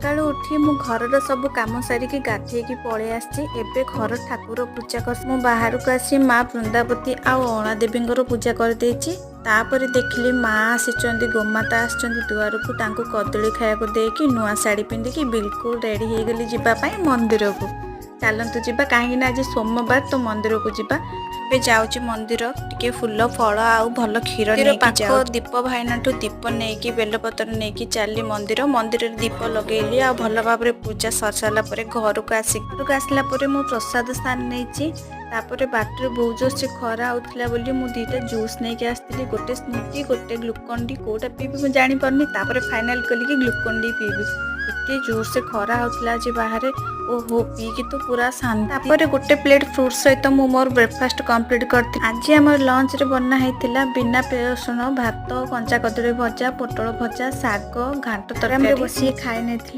ସକାଳୁ ଉଠି ମୁଁ ଘରର ସବୁ କାମ ସାରିକି ଗାଧେଇକି ପଳେଇ ଆସିଛି। ଏବେ ଘର ଠାକୁର ପୂଜା କରି ମୁଁ ବାହାରକୁ ଆସି ମା ବୃନ୍ଦାବତୀ ଆଉ ଅଁଳା ଦେବୀଙ୍କର ପୂଜା କରିଦେଇଛି। ତାପରେ ଦେଖିଲି ମା ଆସିଛନ୍ତି, ଗୋମାତା ଆସିଛନ୍ତି ଦୁଆରକୁ। ତାଙ୍କୁ କଦଳୀ ଖାଇବାକୁ ଦେଇକି, ନୂଆ ଶାଢ଼ୀ ପିନ୍ଧିକି ବିଲକୁଲ ରେଡ଼ି ହେଇଗଲି ଯିବା ପାଇଁ ମନ୍ଦିରକୁ। ଚାଲନ୍ତୁ ଯିବା, କାହିଁକି ନା ଆଜି ସୋମବାର ତ ମନ୍ଦିରକୁ ଯିବା। ଏବେ ଯାଉଛି ମନ୍ଦିର, ଟିକେ ଫୁଲ ଫଳ ଆଉ ଭଲ କ୍ଷୀର ନେଇକି। ପାଖ ଦୀପ ଭାଇନାଠୁ ଦୀପ ନେଇକି, ବେଲପତ୍ର ନେଇକି ଚାଲି ମନ୍ଦିର। ମନ୍ଦିରରେ ଦୀପ ଲଗେଇଲି ଆଉ ଭଲ ଭାବରେ ପୂଜା ସରି ସାରିଲା ପରେ ଘରକୁ ଆସିଲା ପରେ ମୁଁ ପ୍ରସାଦ ସ୍ଥାନ ନେଇଛି। ତାପରେ ବାଟରେ ବହୁତ ଜୋରସେ ଖରା ହେଉଥିଲା ବୋଲି ମୁଁ ଦୁଇଟା ଜୁସ୍ ନେଇକି ଆସିଥିଲି, ଗୋଟେ ସ୍ମୁଦି, ଗୋଟେ ଗ୍ଲୁକନ୍ ଡି। କେଉଁଟା ପିଇବି ମୁଁ ଜାଣିପାରୁନି। ତାପରେ ଫାଇନାଲ୍ କଲି କି ଗ୍ଲୁକନ୍ ଡି ପିଇବି। ଏତେ ଜୋରସେ ଖରା ହେଉଥିଲା ଆଜି ବାହାରେ। ଓହୋ, ପିଇକି ତ ପୁରା ଶାନ୍ତି। ତାପରେ ଗୋଟେ ପ୍ଲେଟ୍ ଫ୍ରୁଟ୍ ସହିତ ମୁଁ ମୋର ବ୍ରେକଫାଷ୍ଟ କମ୍ପ୍ଲିଟ୍ କରିଥିଲି। ଆଜି ଆମର ଲଞ୍ଚରେ ବନା ହେଇଥିଲା ବିନା ପିଆଜ ରସୁଣ ଭାତ, କଞ୍ଚା କଦଳୀ ଭଜା, ପୋଟଳ ଭଜା, ଶାଗ, ଘାଣ୍ଟ ତରକାରୀ। ବସିକି ଖାଇ ନେଇଥିଲି।